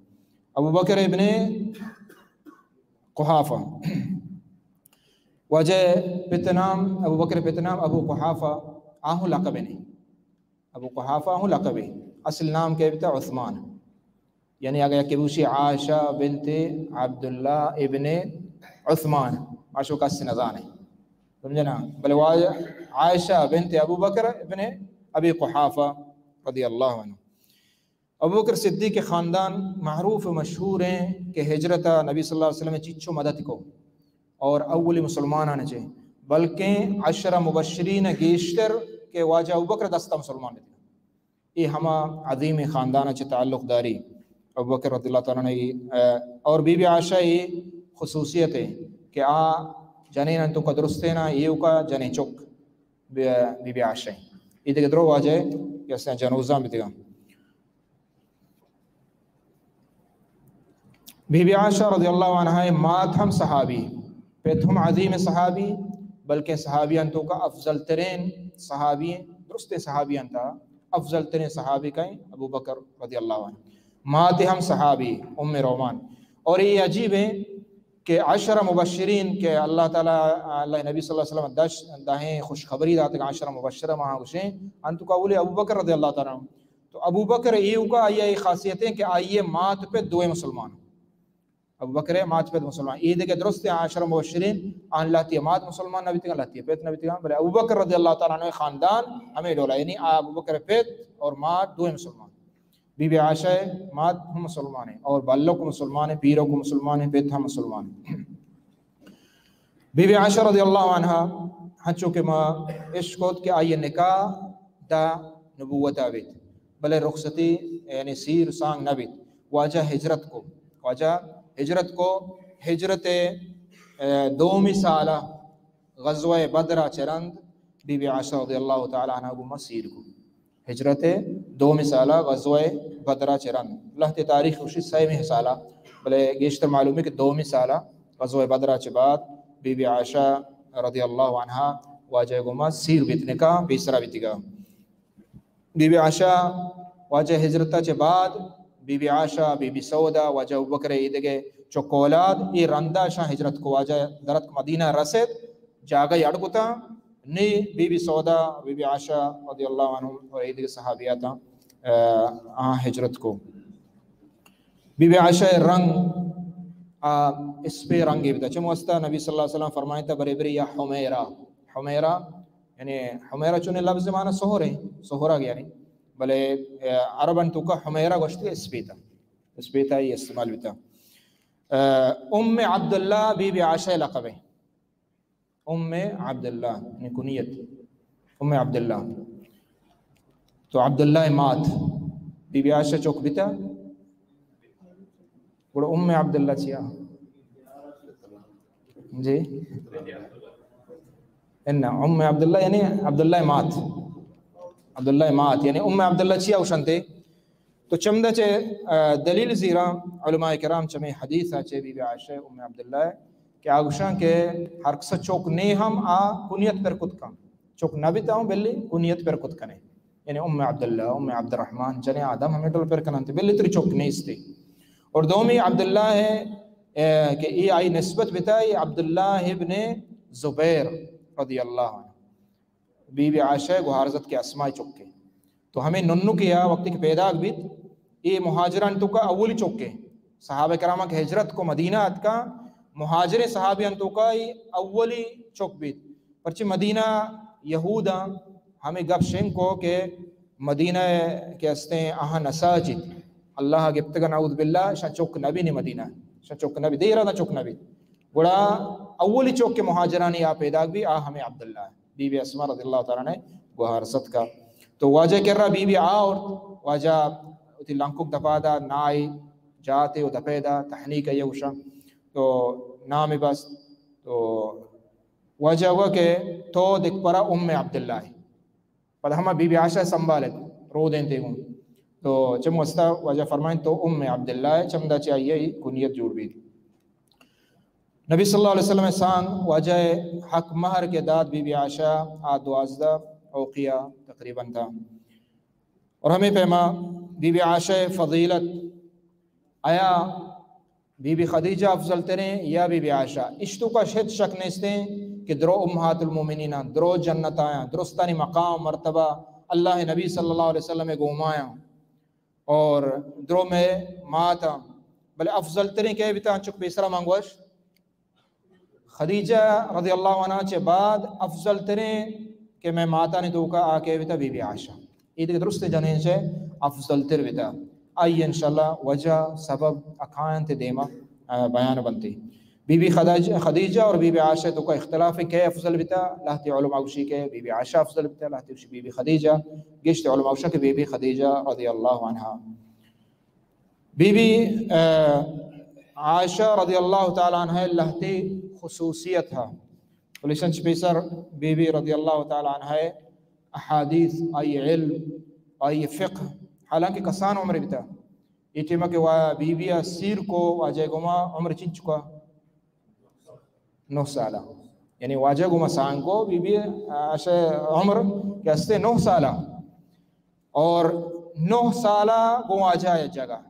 ابو بکر ابن قحافہ۔ واجہ پت نام، ابو بکر پت نام ابو قحافہ، آہوں لقب نہیں۔ ابو قحافہ آہوں لقب ہے۔ اصل نام کیا بیتا؟ عثمان۔ یعنی اگر یکی بوشی عائشہ بنت عبداللہ ابن عثمان، ماشو کس نزانے۔ سمجھے نا؟ بلے واجہ عائشہ بنت ابو بکر ابن ابی قحافہ رضی اللہ عنہ۔ ابو بکر صدیق کے خاندان معروف و مشہور ہیں کہ ہجرت نبی صلی اللہ علیہ وسلم چیچو مدد کو اور اولی مسلمان آنے چے، بلکہ عشرہ مبشرین گیشتر کہ واجہ ابو بکر دستا مسلمان بیتے۔ اے ہما عظیم خاندان چہ تعلق داری ابو بکر رضی اللہ تعالیٰ عنہ، اے، اور بی بی عائشہ اے خصوصیت ہے کہ آ جنین انتو کا درستینا ایوکا جنین چک بی، بی بی عائشہ ہیں۔ اے دیگہ درو واجہ کہ اسے جنوزان بیتگا۔ بی بی عائشہ رضی اللہ عنہا مات ہم صحابی، پت ہم عظیم صحابی، بلکہ صحابیان توکا افضل ترین صحابی، درستیں صحابیان تا افضل ترین صحابی کہیں؟ ابو بکر رضی اللہ عنہ۔ مات ہم صحابی ام رومان۔ اور یہ عجیب ہے کہ عشرہ مبشرین کہ اللہ تعالیٰ، اللہ نبی صلی اللہ علیہ وسلم دش، دہیں خوشخبری داتگا، عشرہ مبشرہ ماہا گوشیں، انتو کا اولی ابو بکر رضی اللہ تعالیٰ عنہ۔ تو ابو بکر ایوکا آئی، آئی خاصیت ہیں کہ آئی مات پت دوئے مسلمان۔ ابو بکر مات پت مسلمان۔ اے دیگہ درست ہیں، عشرہ مبشرین، آن لہتی مات مسلمان نہ بیتگا، لہتی پت نہ بیتگا، بلے ابو بکر رضی اللہ تعالیٰ عنہ خاندان ہمیں ڈولا، یعنی ابو بکر پت اور مات دوئے مسلمان۔ بی بی عائشہ مات ہم مسلمان ہیں اور بلک مسلمان ہیں، پیرک مسلمان ہیں، پت ہم مسلمان ہیں۔ بی بی عائشہ رضی اللہ عنہا، ہنچو کہ ما اشکت کہ آئی نکاح دا نبوت بیت، بلے رخصتی یعنی سیر سانگ نہ بیت۔ واجہ ہجرت کو، واجہ ہجرت کو، ہجرت، اے، دومی سالہ غزوہ بدر چہ رند بی بی عائشہ رضی اللہ تعالیٰ عنہا گو ما سیر کو۔ ہجرت دومی سالہ غزوہ بدر چہ رند۔ لہتے تاریخ گوشی سیمی سالہ، بلے گیشتر معلوم ہے کہ دومی سالہ غزوہ بدر چہ بعد بی بی عائشہ رضی اللہ عنہا واجہ گوما سیر بیت، نکاح پیسرا بیتگا۔ بی بی عائشہ واجہ ہجرت چہ بعد بی بی عائشہ، بی بی سودا، واجہ ابوبکر ایدگہ چک اولاد اے رندا شاں ہجرت کو، واجہ درتک مدینہ رست، جاگہ اڑ کتا، نی بی بی سودا، بی بی عائشہ رضی اللہ عنہم اور ایدگہ صحابیاتاں، آ، آ ہجرت کو۔ بی بی عائشہ رنگ، آ، اسپے رنگے بتا۔ چم واسطہ نبی صلی اللہ علیہ وسلم فرمائتا، برے برے یا حمیرہ۔ حمیرہ، یعنی حمیرہ چون لفظ معنی سہر ہے، سہرہ یعنی۔ بلے، آ، عربن توکا حمیرہ گوشتے اسپیتا۔ اسپیتا ہی استعمال بتا۔ آ، ام عبداللہ بی بی عائشہ لقب ہے۔ ام عبداللہ، یعنی کنیت، ام عبداللہ۔ تو عبداللہ مات، بی بی عائشہ چک بیتا؟ گڑا ام عبداللہ چیا؟ جی؟ انا ام عبداللہ یعنی عبداللہ مات، عبداللہ مات یعنی ام عبداللہ چیا اوشنتے؟ تو چمدا چہ، آ، دلیل زیرا علماء کرام چمے حدیث ءَ چہ بی بی عائشہ ام عبداللہ کہ آ گوشاں کہ ہر کس چوک نے ہم آ کنیت پر کت کن، چوک نہ بیتا ہوں بلی کنیت پر کت کنے، یعنی ام عبداللہ، ام عبد الرحمن، جنے آدم ہمیں ڈول پر کننتے، بلی تری چوک نیستے۔ اور دومی عبداللہ ہے، اے، کہ ای آئی نسبت بیتا، ای عبداللہ ابن زبیر رضی اللہ عنہ۔ بی بی عائشہ گوہارزت کے اسماء چکے۔ تو ہمیں ننکے آ وقتی کہ پیداک بیت، اے مہاجران توکا اولی چکے۔ صحابہ کرام کہ ہجرت کو مدینہ اتکا، مہاجر صحابیان توکا ای اولی چک بیت۔ پرچہ مدینہ یہوداں ہمیں گپ شنگ کو کہ مدینہ کہ استیں آہاں نساجد، اللہ گپتگا نعوذ باللہ، شاں چک نبی نے مدینہ، شاں چک نبی، دیرا نہ چک نبی۔ گڑا اولی چک کہ مہاجرانی آ پیداک بی، آ ہمیں عبداللہ ہے۔ بی بی اسماء رضی اللہ تعالیٰ عنہ گوہار ستکا۔ تو واجہ کرا بی بی آورت، واجہ وتی لنکک دپا دا، نائی جاتے و دپے دا، تحنیک ای گوشا۔ تو نام بست، تو واجہ ہوا کہ تو دکپرا ام عبداللہ ہے۔ پدا ہما بی بی عائشہ سنبھالت، رودینتے گوں۔ تو چم واسطہ واجہ فرمائیں تو ام عبداللہ ہے، چمدا چہ آئی کنیت جوڑ بیت۔ نبی صلی اللہ علیہ وسلم سانگ واجہ حق مہر کے داد بی بی عائشہ آ دوازدہ اوقیہ تقریباً تھا۔ اور ہمیں پیما بی بی عائشہ فضیلت آیا بی بی خدیجہ افضل تریں یا بی بی عائشہ؟ اشتو کا شد شک نیستیں کہ درو امہات المومنین آں، درو جنت آیاں، درستانی مقام مرتبہ اللہ نبی صلی اللہ علیہ وسلم گومایاں اور درو میں مات آں۔ بلے افضل تریں کہے بیتا؟ انچک پیسرا منگوش خدیجہ رضی اللہ عنہا چہ بعد افضل تریں کہ میں ماتانی توکا آ کہے بیتا بی بی عائشہ۔ اے دگہ درست جنین چہ افضل تر بیتا۔ آئی انشاءاللہ وجہ سبب اکاینت دیما، آ، بیان بنتی۔ بی بی خدیجہ، خدیجہ اور بی بی عائشہ توکا اختلاف ہے کہ افضل بیتا، لہتی علماء گوشی کہ بی بی عائشہ افضل بیتا، لہتی گوشی بی بی خدیجہ، گشت علماء گوشا کہ بی بی خدیجہ رضی اللہ عنہا۔ بی بی، آ، عائشہ رضی اللہ تعالیٰ عنہ لہتے خصوصیت ہا۔ پولیسن چہ پیسر بی بی رضی اللہ تعالیٰ عنہ احادیث، آئی علم، آئی فقہ، حالانکہ کسان عمر بیتا۔ اے ٹیمہ کہ وا-، بی بی آ سیر کو واجہ گوما عمر چنچکا؟ نو سالہ۔ یعنی واجہ گوما سانگ کو بی بی عائشہ عمر کہ استے نو سالہ۔ اور نو سالہ گوں واجہ یک جگہ۔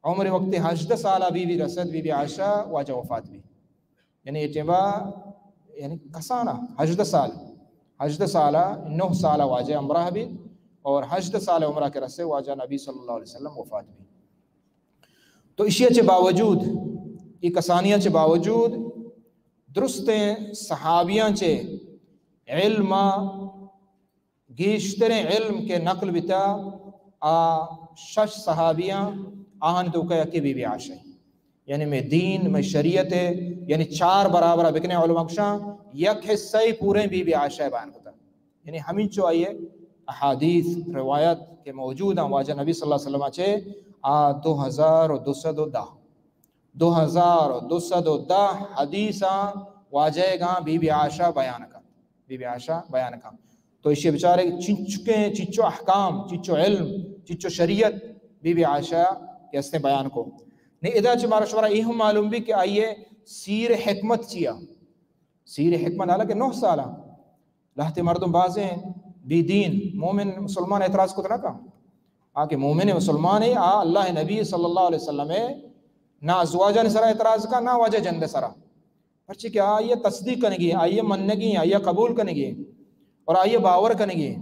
عمر وقت ہژدہ سالہ بی بی رسد، بی بی عائشہ واجہ وفات بی۔ یعنی اے ٹیمہ، یعنی کسانہ ہژدہ سال، ہژدہ سالہ، نو سالہ واجہ ہمراہ بی اور ہژدہ سال عمرہ کے رسے واجہ نبی صلی اللہ علیہ وسلم وفات بی۔ تو اشی چہ باوجود، ای کسانیاں چہ باوجود، درستیں صحابیاں چہ علم گیشتریں علم کہ نقل بیتا، آ شش صحابیاں، آہن توکا یکے بی بی عائشہ۔ یعنی میں دین، میں شریعت، یعنی چار برابر بکنے علماء گوشاں، یک حصہ پوریں بی بی عائشہ بیان کتا۔ یعنی ہمینچو آئیے احادیث، روایت کہ موجود ہیں واجہ نبی صلی اللہ علیہ وسلم چے، آ دو ہزار و دو سد و دہ۔ دو ہزار و دو سد و دہ حدیثاں واجہ گاں بی بی عائشہ بیان کن۔ بی بی عائشہ بیان کن۔ تو اشی بچارے چنچکیں، چنچو احکام، چنچو علم، چنچو شریعت بی بی عائشہ کہ ہستیں بیان کو۔ نے ادا چہ مارا شمارا اے ہم معلوم بی کہ آئیے سیر حکمت چیا؟ سیر حکمت حالانکہ نو سالہ لہتے مردم بازیں بی دین، مومن مسلمان اعتراض کت نہ کن۔ آ کہ مومن مسلمان ہے، آ اللہ نبی صلی اللہ علیہ وسلم ہے، نہ ازواجانی سرا اعتراض کن، نہ واجہ جند سرا۔ پرچے کہ آئی تصدیق کنگی، آئی منگی، آئی قبول کنگی اور آئی باور کنگی۔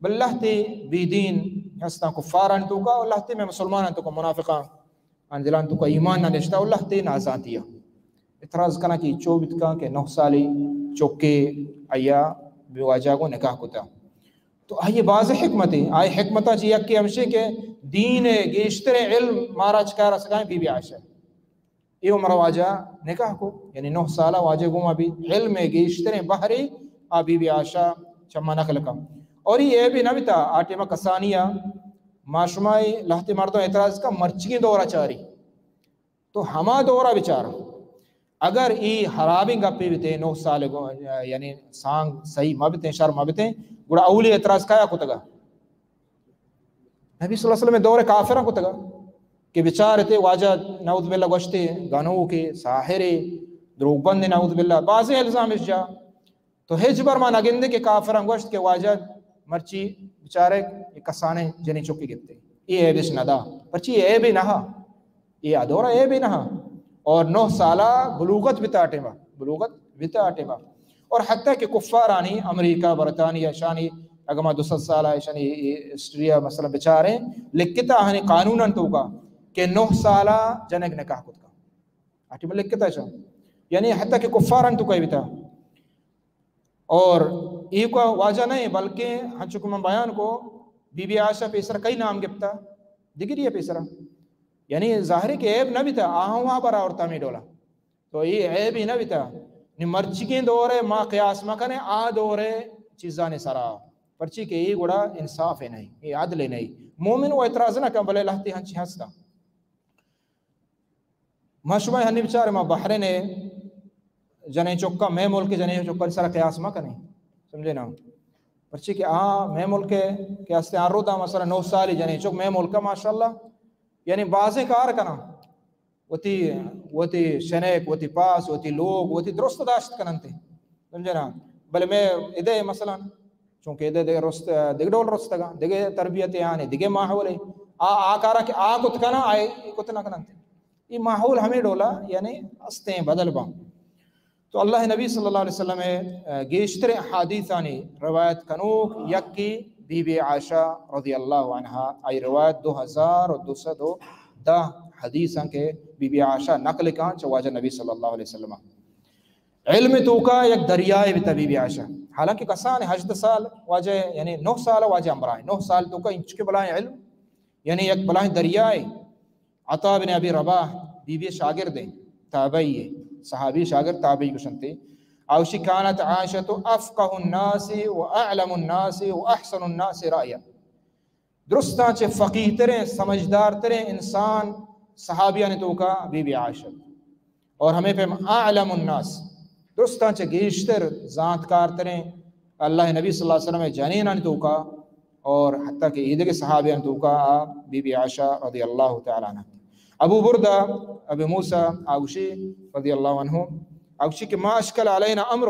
بل لہتے بی دین ہستاں کفاران توکا اور لہتے میں مسلمانان توکا منافقان۔ آن دلان توکا ایمان نہ نشتا و لہتے نازانتیا۔ اعتراض کنا کہ چو بیت کن کہ نو سالی چوکے آیا بی واجہ گو نکاح کتا۔ تو آئی باز حکمت ہے، آئی حکمتا چی یک کہ ہمشے کہ دین گیشتر علم مارا چکا رسگائیں بی بی عائشہ۔ اے عمر واجہ نکاح کو، یعنی نو سالہ واجہ گوما بی علم گیشتر بحری آ بی بی عائشہ چما نقل کن۔ اور یہ بھی نہ بیتا آ ٹیما کسانیا ما شمائی لہتے مردم اعتراض کا مرچگیں دورہ چاری، تو ہما دورہ بچار۔ اگر ای حرابیں گپے بیتے، نو سال گو-، یعنی سانگ صحیح مہ بیتے، شر مہ بیتے، گڑا اولی اعتراض کایا کتگا؟ نبی صلی اللہ علیہ وسلم دور کافراں کتگا کہ بچارتے واجہ نعوذ باللہ گوشتے گنوکے، ساحرے، دروگ بندے، نعوذ باللہ بازیں الزام اش جا۔ تو ہچ بر ما نہ گندے کہ کافراں گوشت کہ واجہ مرچی بچارے یک کسانیں جنیں چکے گپتے۔ اے عیب اش نہ دا۔ پرچی اے عیب نہ ہا۔ اے آ دورہ عیب نہ ہا۔ اور نو سالہ بلوغت بتا ٹیما۔ بلوغت بتا ٹیما۔ اور حتیٰ کہ کفارانی، امریکہ، برطانیہ، شانی، اگر ما دو سد سالہ شانی ہسٹری مثلا بچاریں، لکھتا ہنی قانوناں توکا کہ نو سالہ جنک نکاح کت کا۔ آ ٹیما لکھتا شان۔ یعنی حتیٰ کہ کفاراں توکا بتا۔ اور ایوکا واجہ نہ ایں، بلکہ ہنچو کہ من بیان کو، بی بی عائشہ پیسر کئی نام گپتا، دگری ہے پیسرا۔ یعنی ظاہر ہے کہ عیب نہ بیتا، آہاں وہاں پر آورتا ہمیں ڈولا۔ تو یہ عیب ہی نہ بیتا۔ نی مرچگیں دور ہے، ما قیاس مہ کنے، آ دور ہے چیزاں سرا۔ پرچی کہ یہ گڑا انصاف ہے نہیں، یہ عدل ہے نہیں۔ مومن وہ اعتراض نہ کن، بلے لہتے ہنچی ہستا۔ ما شما ہنی بچار ما بحرین جنیں چکا، مئے ملک جنیں چکا سر قیاس مہ کنیں، سمجھے نا؟ پرچی کہ آ مئے ملک کہ ہستے آ رودا مثلا نو سالی جنیں چک مئے ملک ماشاءاللہ یعنی بازیں کار کنا، وتی، وتی شنک، وتی پاس، وتی لوگ، وتی درست داشت کننتے۔ سمجھے نا؟ بلے میں ادے مثلا، چونکہ ادے دگہ رست، دگہ ڈول رستگا، دگہ تربیت آنے، دگہ ماحول ہے۔ آ، آ کارا کہ آ کت کنا، آ کت نہ کننتے۔ یہ ماحول ہمیں ڈولا، یعنی استیں بدل باں۔ تو اللہ نبی صلی اللہ علیہ وسلم، آ، گیشتر احادیثانی روایت کنوک یکی بی بی عائشہ رضی اللہ عنہا، آئی روایت دو ہزار و دو سد و دہ حدیثاں کہ بی بی عائشہ نقل کان چہ واجہ نبی صلی اللہ علیہ وسلم۔ علم توکا یک دریائے بیتا بی بی عائشہ۔ حالانکہ کسان ہژدہ سال واجہ، یعنی نو سال واجہ امرائے، نو سال توکا انچکے بلائیں علم، یعنی یک بلائیں دریائے۔ عطا بن ابی رباح بی بی شاگرد ہیں، تابعی ہے، صحابی شاگرد تابعی گشنتے۔ آوشی کانت عائشہ افقہ الناس و اعلم الناس و احسن الناس رأیا۔ درستاں چہ فقیہ تریں، سمجھدار تریں انسان صحابیانی توکا بی بی عائشہ۔ اور ہمیں پیم اعلم الناس، درستاں چہ گیشتر زانتکار تریں اللہ نبی صلی اللہ علیہ وسلم جنینانی توکا اور حتیٰ کہ ایدگہ صحابیانی توکا آ بی بی عائشہ رضی اللہ تعالی عنہ۔ ابو بردہ، ابی موسیٰ آگوشی رضی اللہ عنہ، آگوشی کہ ما اشکل علینا امر،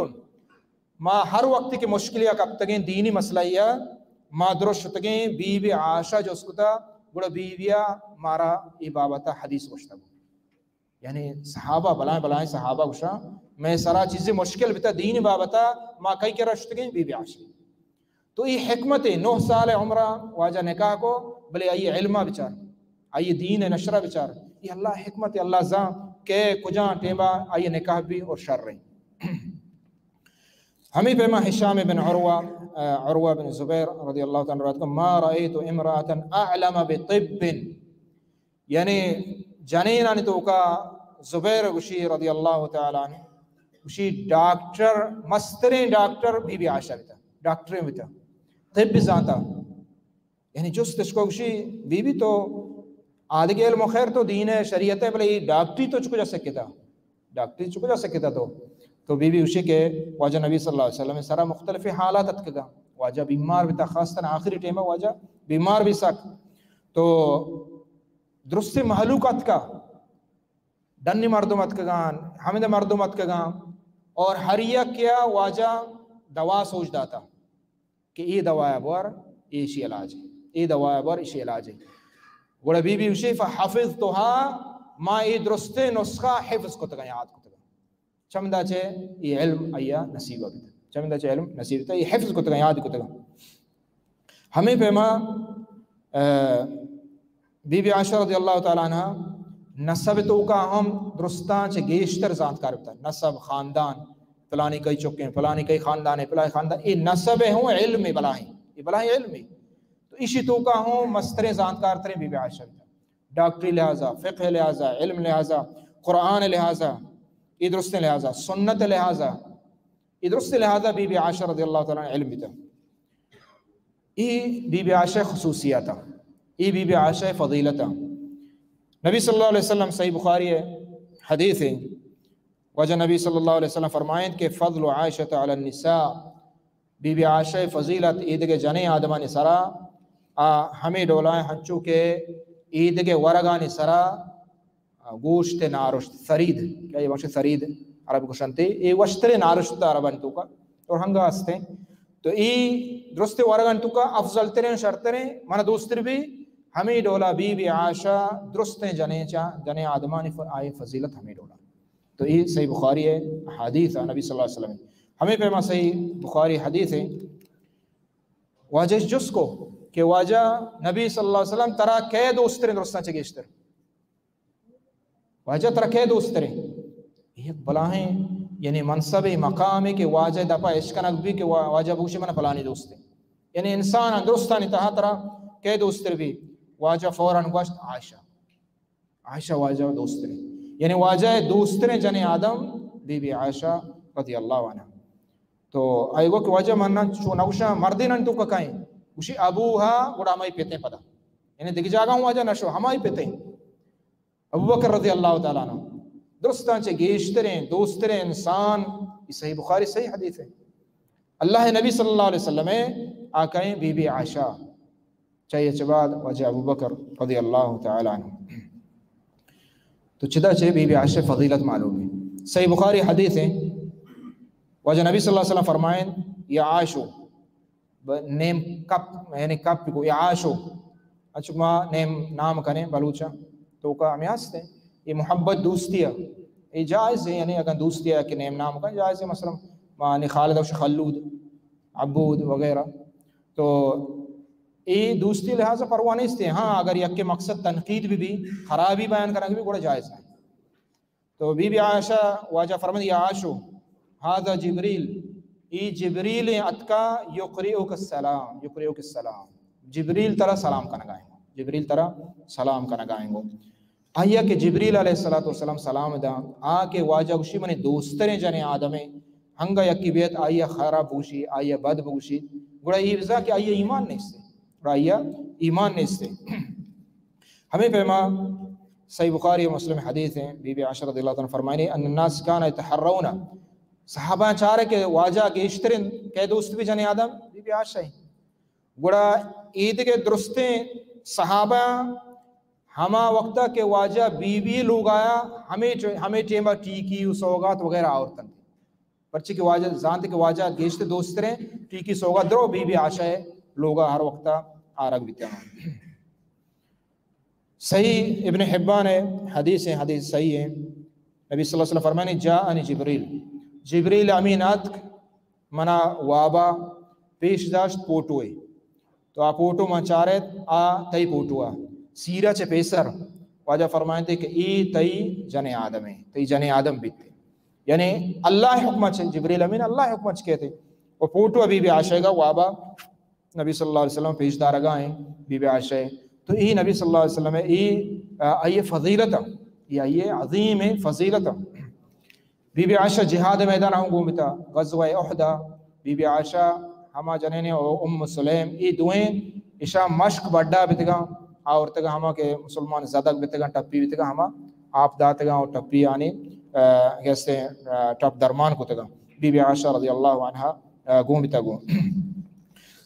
ما ہر وقت کہ مشکل یا کپتگیں دینی مسئلہ یا ما درست شتگیں بی بی عائشہ جست کتا، گڑا بی بی مارا ای بابت حدیث گوشتا۔ یعنی صحابہ، بلائیں بلائیں صحابہ گوشاں، میں سرا چیزیں مشکل بتا دینی بابت، ما کئی کرا شتگیں بی بی عائشہ۔ تو ای حکمت نو سال عمرہ واجہ نکاح کو، بلے آئی علمہ بچار، آئی دین نشرہ بچار۔ ای اللہ حکمت، اللہ زان کہ کجا ٹیما آئی نکاح بھی اور شر رہی۔ ہمیں پیما ہشام بن عروہ، آ، عروہ بن زبیر رضی اللہ تعالی عنہ روایت کو، ما رأیت امرأة اعلم بطب، یعنی جنینانی توکا زبیر گوشی رضی اللہ تعالی عنہ، گوشی ڈاکٹر، مستریں ڈاکٹر بی بی عائشہ بیتا، ڈاکٹریں بیتا، طب زانتا۔ یعنی جستش کو گوشی، بی بی تو آدگہ علم و خیر تو دین ہے، شریعت ہے، بلے یہ ڈاکٹری تو چکو جا سکتا؟ ڈاکٹری چکو جا سکتا تو؟ تو بی بی گوشی کہ واجہ نبی صلی اللہ علیہ وسلم سرا مختلف حالات اتکگا، واجہ بیمار بیتا، خاص طور آخری ٹائم واجہ بیمار بھی سک، تو درست مہلوک اتکا، ڈنی مردم اتکگان، ہمد مردم اتکگان، اور ہر یک کیا واجہ دوا سوچ داتا کہ اے دوا بور، ایشی علاج ہے، اے دوا بور، ایشی علاج ہے۔ گڑا بی بی گوشی، فحفظتها، ما اے درستیں نسخہ حفظ کتگا، یاد کتگا۔ چمدا چہ اے علم آیا نصیب بیتا۔ چمدا چہ علم نصیب بیتا، اے حفظ کتگا، یاد کتگا۔ ہمیں پیما، آ، بی بی عائشہ رضی اللہ تعالی عنہ نسب توکا ہم درستاں چہ گیشتر زانتکار بیتا۔ نسب، خاندان، پلانی کئی چکیں، پلانی کئی خاندان ہے، پلانی خاندان، اے نسب ہے ہوں علم ہے بلاہیں، اے بلاہیں علم ہے۔ تو ایشی توکا ہوں مستریں زانتکار تریں بی بی عائشہ بیتا۔ ڈاکٹری لحاظا، فقہ لحاظا، علم لحاظا، قرآن لحاظا، اے درستیں لحاظا، سنت لحاظا، اے درستیں لحاظا بی بی عائشہ رضی اللہ تعالی عنہ علم بیتا۔ اے بی بی عائشہ خصوصیاتا۔ ای بی بی عائشہ فضیلت۔ نبی صلی اللہ علیہ وسلم، صحیح بخاری ہے، حدیث ہے، واجہ نبی صلی اللہ علیہ وسلم فرمائیں کہ فضل عائشہ علی النساء، بی بی عائشہ فضیلت ایدگہ جنیں آدمانی سرا آ ہمیں ڈولائیں ہنچو کہ ایدگہ ورگانی سرا گوشت نارشت، ثرید، کہ یہ بخش ثرید عرب گوشنتے، یہ وشتریں نارشت عربانی توکا اور ہنگا ہستے۔ تو ای درست ورگانی توکا افضل ترین، شرترین، من دوستر بھی ہمیں ڈولا بی بی عائشہ درستیں جنیں چا، جنیں آدمانی ف-، آئی فضیلت ہمیں ڈولا۔ تو یہ صحیح بخاری ہے، حدیث ہے نبی صلی اللہ علیہ وسلم۔ ہمیں پیما صحیح بخاری حدیث ہے۔ واجہ جس کو کہ واجہ نبی صلی اللہ علیہ وسلم ترا کئے دوستریں درستاں چہ گیشتر؟ واجہ ترا کئے دوستریں؟ یک بلاہیں، یعنی منصب مقام ہے کہ واجہ دپا اشکنگ بھی کہ وا-، واجہ بوشی من پلانی دوستے۔ یعنی انسان درستانی تہا ترا کئے دوستر بھی؟ واجہ فوراً گوشت عائشہ۔ عائشہ واجہ دوستریں۔ یعنی واجہ دوستریں جنیں آدم بی بی عائشہ رضی اللہ عنہا۔ تو آئی گو کہ واجہ من چو نگوشاں مردینن تو ککائیں؟ گوشی ابوہا، گڑا ہمائی پتیں پدا۔ یعنی دگہ جاگہ ہوں واجہ نشو، ہمائی پتیں۔ ابوبکر رضی اللہ تعالیٰ عنہ، درستاں چہ گیشتریں، دوستریں انسان، یہ صحیح بخاری صحیح حدیث ہے۔ اللہ نبی صلی اللہ علیہ وسلم آقائیں بی بی عائشہ، چاہیے چہ بعد واجہ ابوبکر رضی اللہ تعالیٰ عنہ۔ تو چدا چہ بی بی عائشہ فضیلت معلوم ہے۔ صحیح بخاری حدیث ہے، واجہ نبی صلی اللہ علیہ وسلم فرمائیں، یا عائشو، ب-، نیم کپ، یعنی کپ کو یا عاشو، اچھا ما نیم نام کنیں بلوچا، تو کا ہمیں ہستے، یہ محبت دوستی ہے، یہ جائز ہے، یعنی اگر دوستی ہے کہ نیم نام کا جائز ہے، مثلاً ما نے خالد اور خلود، عبود وغیرہ، تو یہ دوستی لحاظ پرواہ نہیں ہستے۔ ہاں، اگر یک کے مقصد تنقید بھی بھی، خرابی بیان کرنا بھی بڑا جائز ہے۔ تو بی بی عائشہ واجہ فرمائیں، یا عائشو، هذا جبریل، ای جبریل اتکا، یقرئک السلام، یقرئک السلام، جبریل ترا سلام کنگائیں گو، جبریل ترا سلام کنگائیں گو۔ آیا کہ جبریل علیہ الصلوۃ والسلام سلام دا، آ کہ واجہ گوشی منی دوستریں جنیں آدمیں، ہنگا یکی بیت آیا خراب بوشی، آیا بد بوشی، گڑا ای بزا کہ آیا ایمان نیستے، گڑا آیا ایمان نیستے۔ ہمیں پیما صحیح بخاری و مسلم حدیث ہیں، بی بی عائشہ رضی اللہ تعالیٰ عنہ فرمائنی، ان الناس کان یتحرون، صحابہ چارے کہ واجہ گیشترین کہ دوست بھی جنیں آدم بی بی عائشہ ہیں۔ گڑا ایدگہ درستیں صحابہ ہما وقتا کہ واجہ بی بی لوگ آیا، ہمیں ٹ-، ہمیں ٹیمہ ٹیکی و سوغات وغیرہ آورتن۔ پرچہ کہ واجہ زانت کہ واجہ گیشت دوستریں ٹیکی سوغات درو بی بی عائشہ لوگا ہر وقتا آرگ بیتا۔ صحیح ابن حبان ہے، حدیث ہے، حدیث صحیح ہے۔ نبی صلی اللہ علیہ وسلم فرمانے، جاءنی جبریل، جبریل امین آتک منا وابا پیش داشت پوٹوئے۔ تو آ پوٹو من چارت، آ تئی پوٹو آ۔ سیرا چہ پیسر واجہ فرمائنتے کہ ای تئی جنیں آدمے، تئی جنیں آدم بیتے۔ یعنی اللہ حکم چہ، جبریل امین اللہ حکم چہ کہتے۔ و پوٹو بی بی عائشہ گا وابا نبی صلی اللہ علیہ وسلم پیش دارگا ہیں، بی بی عائشہ۔ تو ای نبی صلی اللہ علیہ وسلم ای، آ، ای فضیلت، ای، ای عظیم فضیلت۔ بی بی عائشہ جہاد میدان ہوں گون بتا، غزوہ احد، بی بی عائشہ ہما جنین او ام سلیم، ای دوئیں اشاں مشک بڈا بتگاں، آورتگاں ہما کہ مسلمان زدگ بتگاں، ٹپی بتگاں، ہما آپ داتگاں اور ٹپی آنی، آ، گیستے، آ، ٹپ درمان کتگاں۔ بی بی عائشہ رضی اللہ عنہا، آ، گون بتا گون۔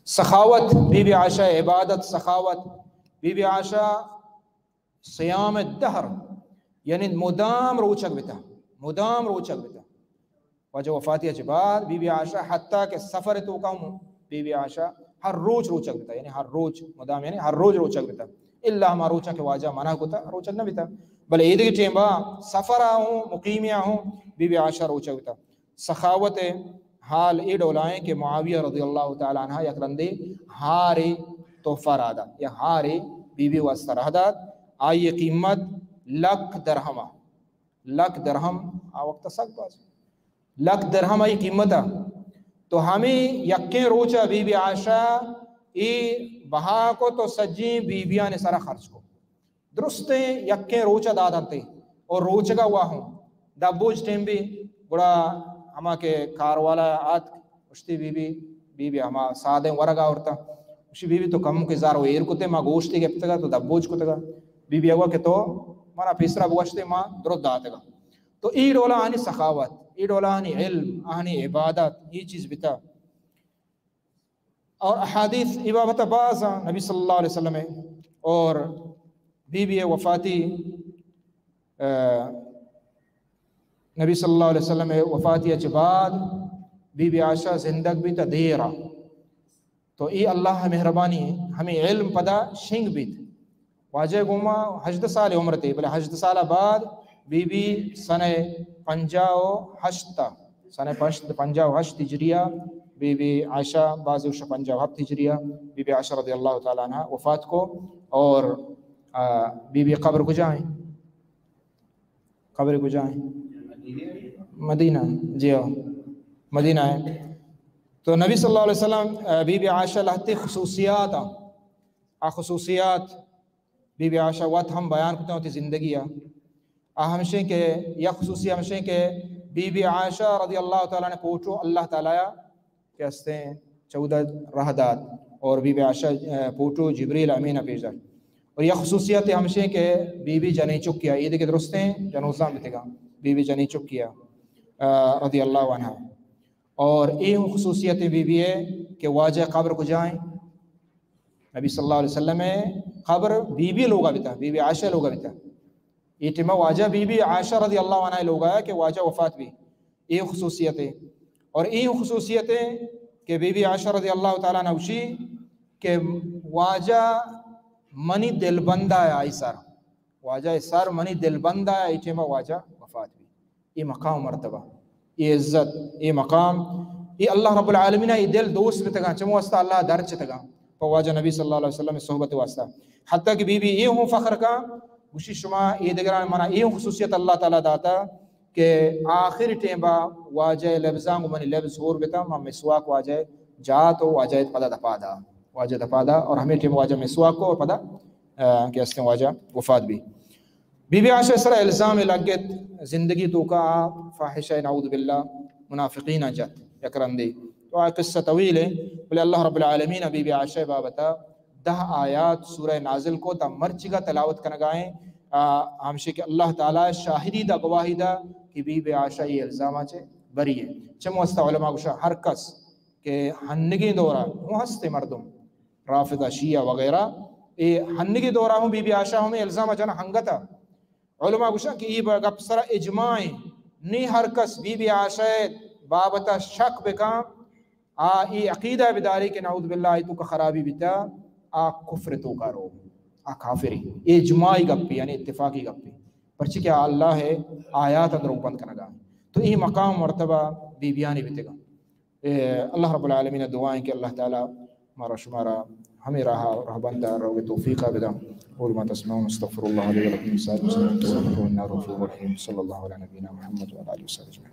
سخاوت، بی بی عائشہ عبادت، سخاوت، بی بی عائشہ صیام الدہر، یعنی مدام روچگ بتا، مدام روچگ بتا۔ واجہ وفاتی چہ بعد بی بی عائشہ حتی کہ سفر توکا ہم بی بی عائشہ ہر روچ روچگ بتا، یعنی ہر روچ مدام، یعنی ہر روچ روچگ بتا۔ الا ہما روچاں کہ واجہ منع کتا، روچگ نہ بتا۔ بلے ایدگہ ٹیمبا سفر ہوں، مقیمی ہوں، بی بی عائشہ روچگ بتا۔ سخاوت حال اے ڈولائیں کہ معاویہ رضی اللہ تعالی عنہ یک رندے ہارے تحفہ را دات، یا ہارے بی بی واسطہ را دات، آئی قیمت لکھ درہم آ، لکھ درہم آ وقت سک باز، لکھ درہم آئی قیمت آ۔ تو ہمیں یکیں روچ بی بی عائشہ ای بہا کو تو سجیں بی بیان سرا خرچ کو۔ درستیں یکیں روچ ء داتنت اور روچگ ء واہوں دبوج ٹیم بی، گڑا ہما کہ کاروالا آتک، اشتی بی بی، بی بی ہما سادیں ورگ آورتا، گوشی، بی بی تو کم کے زار و ایر کتے، ما گوشتے گپتگا، تو دبوج کتگا۔ بی بی ءَ گوا کہ تو منا پیسرا بگوشتے، ما درست داتگا۔ تو ای ڈولا آنی سخاوت، ای ڈولا آنی علم، آنی عبادت، ای چیز بتا۔ اور احادیث ای بابت باز ہیں نبی صلی اللہ علیہ وسلم ہے۔ اور بی بی وفاتی، آ، نبی صلی اللہ علیہ وسلم وفاتی چہ بعد بی بی عائشہ زندگ بیت دیرا۔ تو ای اللہ مہربانی، ہمیں علم پدا شنگ بیت۔ واجہ گوما ہژدہ سال عمر تھی، بلے ہژدہ سال بعد بی بی سنہ پنجاہ و ہشت تا، سنہ پنج، پنجاہ و ہشت ہجریہ، بی بی عائشہ، بعض گوشا پنجاہ و ہفت ہجریہ، بی بی عائشہ رضی اللہ تعالی عنہ وفات کو۔ اور، آ، بی بی قبر کجا ہیں؟ قبر کجا ہیں؟ مدینہ۔ جی ہاں، مدینہ ہے۔ تو نبی صلی اللہ علیہ وسلم، آ، بی بی عائشہ لہتے خصوصیات، آ خصوصیات بی بی عائشہ وت ہم بیان کتاں وتی زندگی ءَ۔ آ ہمشیں کہ یک خصوصی ہمشیں کہ بی بی عائشہ رضی اللہ تعالی عنہ پوٹو اللہ تعالی ءَ کہ ہستیں چودہ راہ دات اور بی بی عائشہ، آ، پوٹو جبریل امین ءَ پیش داشت۔ اور یک خصوصیت ہمشیں کہ بی بی جنیں چکی ءَ، ایدگہ درستیں جنوزاں بتگاں، بی بی جنیں چکی ءَ، آ، رضی اللہ عنہا۔ اور اے ہم خصوصیت بی بی ءِ کہ واجہ قبر کجا ہیں؟ نبی صلی اللہ علیہ وسلم ءِ قبر بی بی لوگا بیتا، بی بی عائشہ لوگا بیتا۔ اے ٹیما واجہ بی بی عائشہ رضی اللہ عنہا لوگا ہے کہ واجہ وفات بی۔ اے خصوصیت ہے۔ اور اے خصوصیت ہے کہ بی بی عائشہ رضی اللہ تعالی عنہا گوشی کہ واجہ منی دلبندا ہے، آئی سر، واجہ سر منی دلبندا ہے، اے ٹیما واجہ وفات بی۔ اے مقام مرتبہ، اے عزت، اے مقام، اے اللہ رب العالمین ءَ اے دل دوست بتگاں، چمو واسطہ اللہ درچتگاں، پہ واجہ نبی صلی اللہ علیہ وسلم صحبت واسطہ۔ حتیٰ کہ بی بی اے ہوں فخر کا، گوشی شما اے دگران منا اے ہوں خصوصیت اللہ تعالی داتا کہ آخر ٹیمبا واجہ لبزاں گو منی لبز ہور بتا، ما مسواک واجہ جات و واجہ پدا دپا دا، واجہ دپا دا، اور ہمیں ٹیم واجہ مسواک کو اور پدا، آ، کہ استیں واجہ وفات بی۔ بی بی عائشہ سرا الزام لگت، زندگی توکا آ فاحشہ نعوذ باللہ منافقین جت یک رندے۔ تو آ قصہ طویل ہے، بلے اللہ رب العالمین بی بی عائشہ بابتا دہ آیات سورہ نازل کو تا مرچگا تلاوت کنگائیں، آ، ہمشی کہ اللہ تعالی شاہدی دا، گواہی دا کہ بی بی عائشہ یہ الزامہ چے بری ہے۔ چم واسطہ علماء گوشا ہر کس کہ ہنگیں دورا ہوں ہستے مردم، رافضہ، شیعہ وغیرہ، اے ہنگی دورا ہوں بی بی عائشہ ہمیں الزام جن ہنگتا۔ علماء گوشن کہ ای گپ سرا اجماع ہیں، نی ہر کس بی بی عائشہ بابتا شک بکن، آ ای عقیدہ بداری کہ نعوذ باللہ ای توکا خرابی بیتا، آ کفر توکا رو، آ کافری۔ اے اجماعی گپی، یعنی اتفاقی گپی۔ پرچی کہ اللہ ہے آیات اندر بند کنگا۔ تو ای مقام مرتبہ بی بیانی بیتگا۔ اے اللہ رب العالمین دعا ہیں کہ اللہ تعالی مارا شمارا ہمیں راہ، راہبند روگ توفیق بدم۔ اقول ما تسمعون، استغفر الله لي ولكم ولسائر المسلمين، فاستغفروه إنه هو الغفور الرحيم۔ صلى الله على نبينا محمد وعلى آله وصحبه أجمعين۔